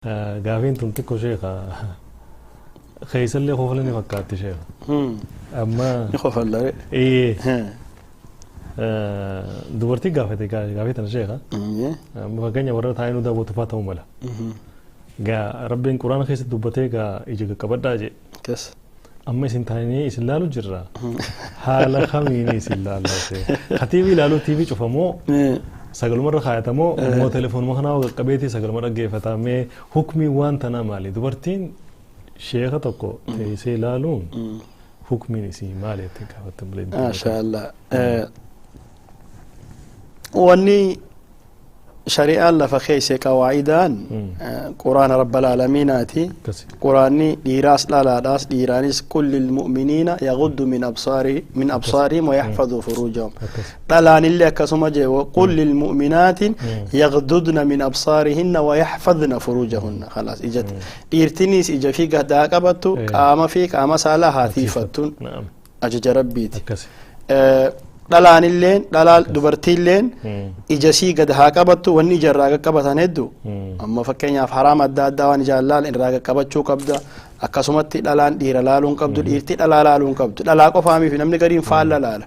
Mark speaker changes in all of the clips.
Speaker 1: Gaafiin tun xiqqoo sheeka keessallee kofala ni fakkaatti sheeka. Amma
Speaker 2: Ni kofallare.
Speaker 1: Dubartii gaafate gaafii tana sheeka. Amma fakkeenya warra taa'ee nu daawwatu fa'aa ta'uu mala. Gaa Rabbiin Quraana keessatti dubbatee gaa ija qaqqabadhaa jedhe.
Speaker 2: Kes.
Speaker 1: Amma isin taa'anii isin laalu jirra. Haala kamiin isin laallate? Ka TV ilaaluu TV cufamoo sagalumarra kaayatamoo immoo telefoonuma kanaa qaqqabeetii sagaluma dhaggeeffataa mee hukmii waan tanaa maali? Dubartiin sheeka tokko teessee ilaaluun hukmiin isii maali jettee gaafatte bulee.
Speaker 2: Maasha Allah. Wanni shari'aan lafa keesse qawaa'idaan quraana rabbal aalamiinaati. Quraanni dhiiraas dhalaadhaas dhiiraanis qul lilmu'miniina yaghuddu min absaarihim wa yaxfaduu furuujahum. Dhalaanillee akkasuma jee qul lilmu'minaati yaghdudna min absaarihinna wa yaxfadna furuujahunna. Khalaas ija dhiirtinis ija fi gadaa qabattu qaama fi qaama saalaa haa tiifattuun ajaja Rabbiiti. Dhalaanilleen dhalaa dubartiilleen ija sii gad haa qabattu. Wanni ija irraa qaqqabatan hedduu amma fakkeenyaaf haraam adda addaa waan ijaan laalan irraa qaqqabachuu qabda. Akkasumatti dhalaan dhiira laaluu hin qabdu, dhiirti dhalaa laaluu hin qabdu. Dhalaa qofaamiif namni gariin faalla laala.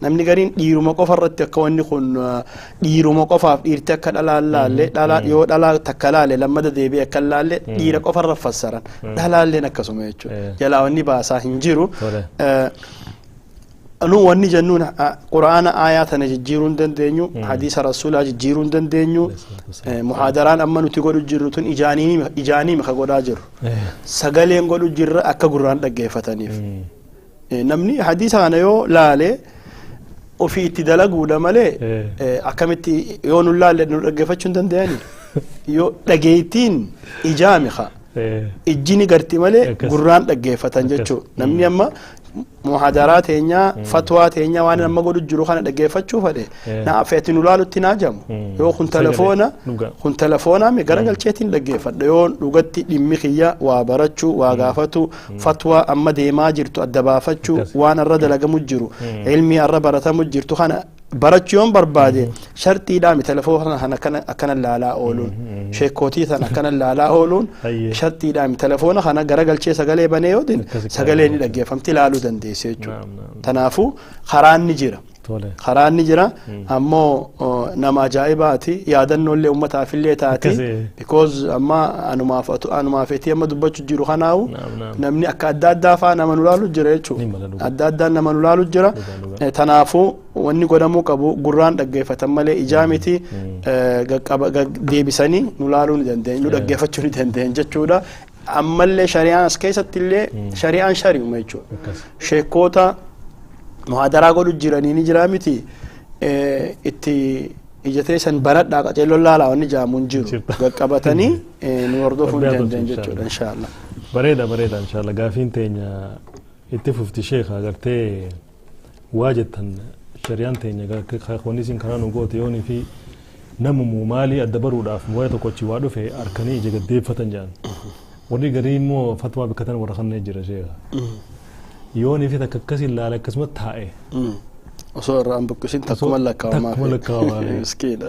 Speaker 2: Namni gariin dhiiruma qofa irratti akka wanni kun dhiiruma qofaaf dhiirti akka dhalaan laalle, dhalaa yoo dhalaa takka laale lammada deebi'ee akka hin laalle dhiira qofa irra fassaran. Dhalaalleen akkasuma jechuudha. Jalaa wanni baasaa hin jiru. Nu wanni jennuun Quraana aayaa tana jijjiiruu hin dandeenyu, hadiisa Rasuulaa jijjiiruu hin dandeenyu. Muhaadaraan amma nuti godhu jirru tun ijaanii ka godhaa jirru. Sagaleen godhu jirra akka gurraan dhaggeeffataniif. Namni hadiisa kana yoo laale ofii itti dalaguudha malee akkamitti yoo nu laalle nu dhaggeeffachuu hin danda'ani. Yoo dhageettiin ijaami haa. Ijji ni garti malee gurraan dhaggeeffatan jechuudha. Namni amma muhadaraa teenyaa fatwaa teenyaa waan amma godhu jiru kana dhaggeeffachuu fedhe na feeti nu laalutti naa jamu. Yoo kun telefoona kun telefoonaa mi garagalcheetiin dhaggeeffadha. Yoo dhugatti dhimmi kiyya waa barachuu, waa gaafatu, fatwaa amma deemaa jirtu adda baafachuu, waan irra dalagamu jiru, ilmii irra baratamu jirtu kana barachuu yoon barbaade sharxiidhaa mi telefoona kana akkana laalaa ooluun, sheekootii sana akkana laalaa ooluun sharxiidhaa mi. Telefoona kana garagalchee sagalee banee yoo dinne sagalee ni dhaggeeffamti, ilaaluu dandeesse jechuudha. Kanaafuu karaan ni jira. Karaan ni jira ammoo nama ajaa'ibaati yaadannollee uummataafillee taati. Because amma anumaaf anumaaf etii amma dubbachuu jiru kanaawu namni akka adda addaa faa nama nu laalu jira jechuudha. Adda addaan nama nu laalu jira. Tanaafuu wanni godhamuu qabu gurraan dhaggeeffatan malee ijaa miti. Deebisanii nu laaluu ni dandeenye, nu dhaggeeffachuu ni dandeenye jechuudha. Ammallee shari'aan as keessatti illee shari'aan shari'uma jechuudha. Sheekkoota muhaadaraa godhu jiranii ni jira miti itti ija teessan banadhaa qaceelloon laalaa wanni jaamu hin jiru. Qaqqabatanii nu hordofuu ni dandeenye jechuudha inshaallah.
Speaker 1: Bareeda bareeda inshaallah. Gaafiin teenya itti fufti sheeka. Agartee waa jettan shari'aan teenya wanni isin karaa nu goote yoonii fi namumu maalii adda baruudhaaf waa'ee tokkochi waa dhufe harkanii ija gaddeeffatan jedhan. Warri garii immoo fatwaa bikkatan warra kanneen jira sheeka. Yoonii fi takka akkasii ilaale akkasuma taa'e.
Speaker 2: Osoo irraa hin buqqisin takkuma lakkaa'amaa.
Speaker 1: Takkuma lakkaa'amaa.
Speaker 2: Miskiina.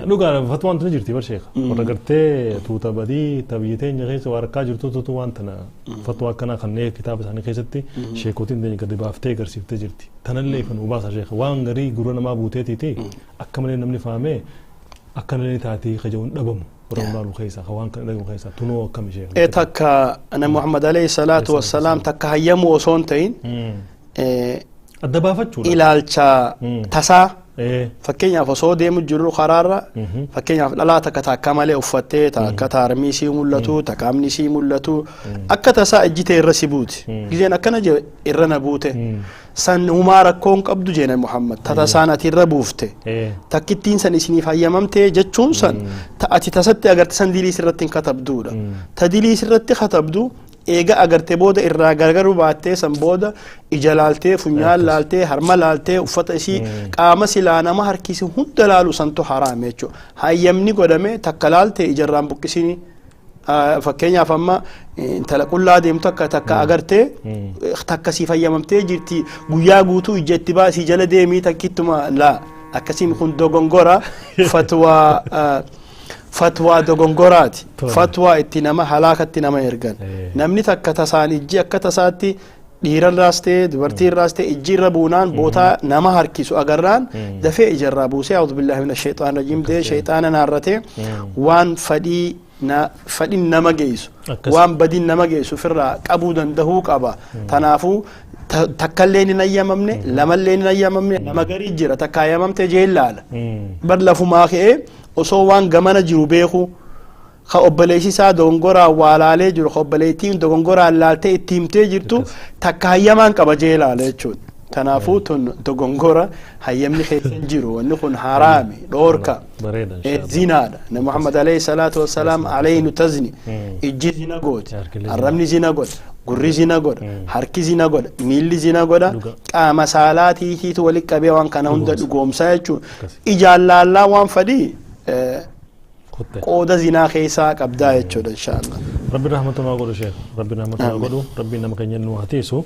Speaker 1: Dhugaa fatwaan tuni jirti bar sheeka. Warra gartee tuuta badii tabiyyee teenya keessa waa rakkaa jirtu tuutu waan tana fatwaa akkanaa kanneen kitaaba isaanii keessatti sheekotiin teenya gadi baaftee agarsiiftee jirti. Tanallee ifa nu baasa sheeka. Waan garii gurra namaa buuteetiiti akka malee namni fahamee akkanallee taatii kajaa'uun dhabamu. Warra laalu keessa waan kana dhagahu keessa tunoo akkami sheeka?
Speaker 2: Takka Nabi Muhammad alayhi salaatu wassalaam takka hayyamuu osoo hin ta'in
Speaker 1: Adda baafachuudha.
Speaker 2: Ilaalcha tasaa fakkeenyaaf osoo deemu jirru karaarra fakkeenyaaf dhalaa takka takka malee uffattee takka taarmii isii mul'atu, takka amni isii mul'atu, akka tasaa ijji ta'e irra si buuti. Gizeen akkana jee irra na buute. San humaa rakkoon qabdu jee Nabi Muhammad. Ta tasaan ati irra buufte. Takkittiin san isiniif hayyamamtee jechuun san ta ati tasatti agarte san dilii sirratti hin katabduudha. Ta dilii sirratti katabdu eega agarte booda irraa gargaruu baattee san booda ija laaltee, funyaan laaltee, harma laaltee, uffata isii qaama silaa nama harkisi hunda laalu santu haraame jechuudha. Hayyamni godhame takka laaltee ijarraan buqqisini. Fakkeenyaaf amma intala qullaa deemtu akka takka agartee takka siif hayyamamtee jirti guyyaa guutuu ija itti baasii jala deemii takkittuma laa akkasiin kun dogongora fatwaa. Fatwaa dogongoraati.
Speaker 1: Tole.
Speaker 2: Fatwaa itti nama halaakatti nama ergan. Namni takka tasaan ijji akka tasaatti dhiirarraas ta'e dubartiirraas ta'e ijji irra buunaan bootaa nama harkisu agarraan dafee ijarraa buusee أعوذ بالله من الشيطان الرجيم dee shayxaana naarratee waan fadhii na fadhin nama geessu waan badin nama geessu ofirraa qabuu dandahuu qaba. Tanaafuu takkallee hin ayyamamne, lamallee hin ayyamamne. Nama garii jira takka ayyamamte jeellaala bar lafumaa ka'ee osoo waan gamana jiru beeku, ka obboleessi isaa dogongoraan waa laalee jiru, ka obboleettiin dogongoraan laaltee itti himtee jirtu, takka hayyamaan qaba jee laala jechuudha. Kanaafuu tun dogongora, hayyamni keessa hin jiru. Wanni kun haraami, dhoorka.
Speaker 1: Bareeda, inshallah.
Speaker 2: Zinaadha. Nabi Muhammad عليه الصلاة والسلام العين تزني, ijji zina gooti,
Speaker 1: Harki zina.
Speaker 2: Arrabni zina godha, gurri zina godha, harki zina godha, miilli zina godha. Qaama saalaatiitiitu walitti qabee waan kana hunda
Speaker 1: Dhugoomsa.
Speaker 2: Dhugoomsaa jechuudha. Ijaan laallaa waan fadhii
Speaker 1: Kutte.
Speaker 2: Qooda zinaa keessaa qabdaa jechuudha, inshaallah.
Speaker 1: Rabbi rahmatumaa godhu, sheekh. Rabbi rahmatumaa godhu. Rabbi nama keenya nu haa tiisu.